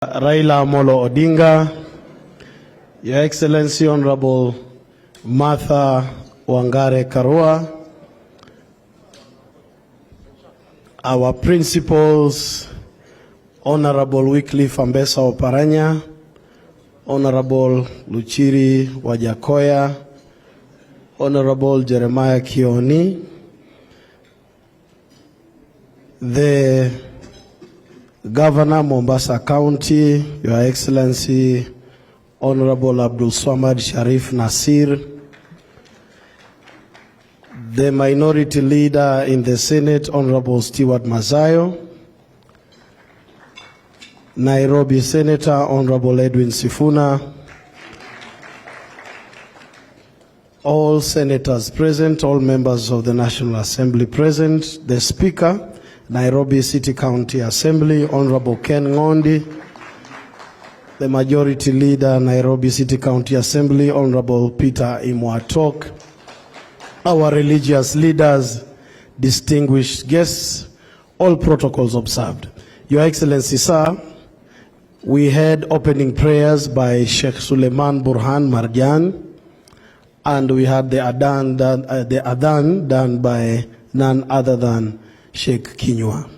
Raila Amolo Odinga, Your Excellency Honorable Martha Wangare Karua, our principals, Honorable Wycliffe Ambesa Oparanya, Honorable Luchiri Wajackoyah, Honorable Jeremiah Kioni, the Governor Mombasa County, Your Excellency Honorable Abdulswamad Sharif Nasir, the Minority Leader in the Senate, Honorable Stewart Madzayo, Nairobi Senator Honorable Edwin Sifuna, all senators present, all members of the National Assembly present, the Speaker, Nairobi City County Assembly, Honorable Ken Ngondi, the Majority Leader, Nairobi City County Assembly, Honorable Peter Imwatok, our religious leaders, distinguished guests, all protocols observed. Your Excellency, sir, we had opening prayers by Sheikh Suleiman Burhan Marjan, and we had the adhan done by none other than Sheikh Kinyua.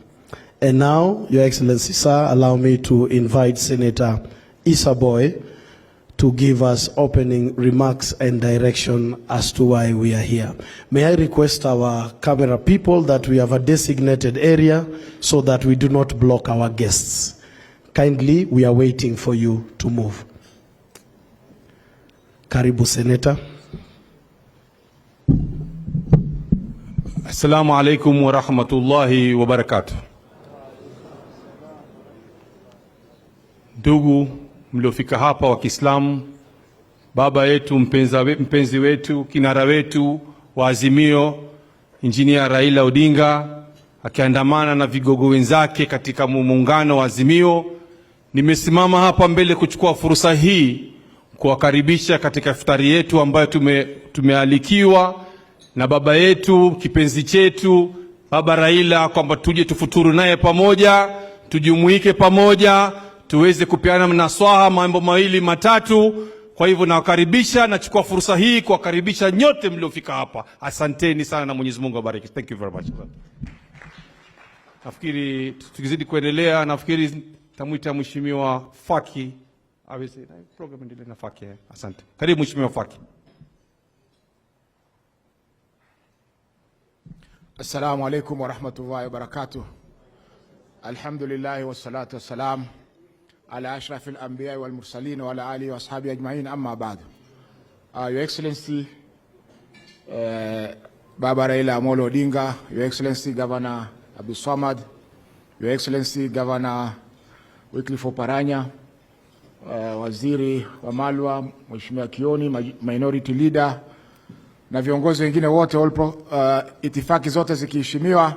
And now, Your Excellency, sir, allow me to invite Senator Issa Boy to give us opening remarks and direction as to why we are here. May I request our camera people that we have a designated area so that we do not block our guests. Kindly, we are waiting for you to move. Karibu, Senator. Assalamu alaikum wa rahmatullahi wa barakatuh. Ndugu mliofika hapa wa Kiislamu, baba yetu mpenzi wetu, kinara wetu wa Azimio, Injinia Raila Odinga akiandamana na vigogo wenzake katika muungano wa Azimio, nimesimama hapa mbele kuchukua fursa hii kuwakaribisha katika iftari yetu ambayo tumealikiwa na baba yetu kipenzi chetu Baba Raila kwamba tuje tufuturu naye pamoja, tujumuike pamoja, tuweze kupeana nasaha mambo mawili matatu. Kwa hivyo nawakaribisha, nachukua fursa hii kuwakaribisha nyote mliofika hapa. Asanteni sana na Mwenyezi Mungu awabariki. Thank you very much. Nafikiri tukizidi kuendelea, nafikiri tamwita Mheshimiwa Faki aweze program endelee na Faki. Asante. Karibu Mheshimiwa Faki. Assalamu alaikum warahmatullahi wabarakatuh. Alhamdulillahi wassalatu wassalam ala ashrafil anbiya wal mursalin wa ala alihi wa ashabihi ajma'in, amma ba'd. Your Excellency Baba Raila Amolo Odinga, Your Excellency Governor Abdulswamad, Your Excellency Governor Wycliffe Oparanya, Waziri Wamalwa, Mheshimiwa Kioni, Minority Leader na viongozi wengine wote itifaki zote zikiheshimiwa,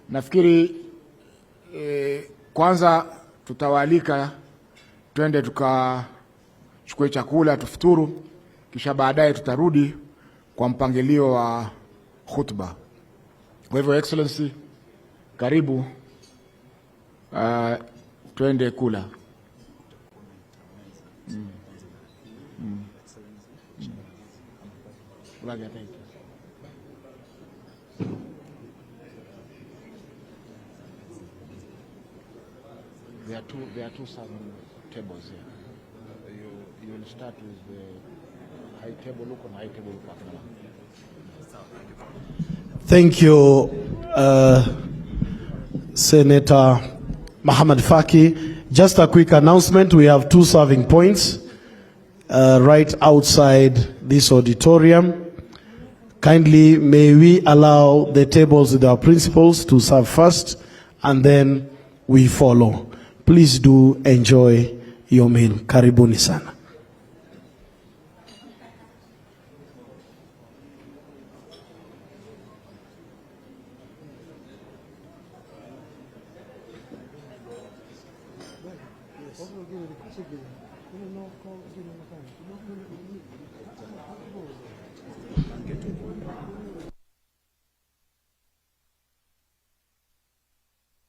nafikiri kwanza tutawaalika twende tukachukue chakula tufuturu, kisha baadaye tutarudi kwa mpangilio wa khutba. Kwa hivyo Excellency, karibu twende kula. Thank you. There are two serving tables here. You will start with the high table, look on high table. Thank you, Senator Mohamed Faki. Just a quick announcement. We have two serving points right outside this auditorium. Kindly, may we allow the tables with our principals to serve first, and then we follow. Please do enjoy your meal. Karibuni sana.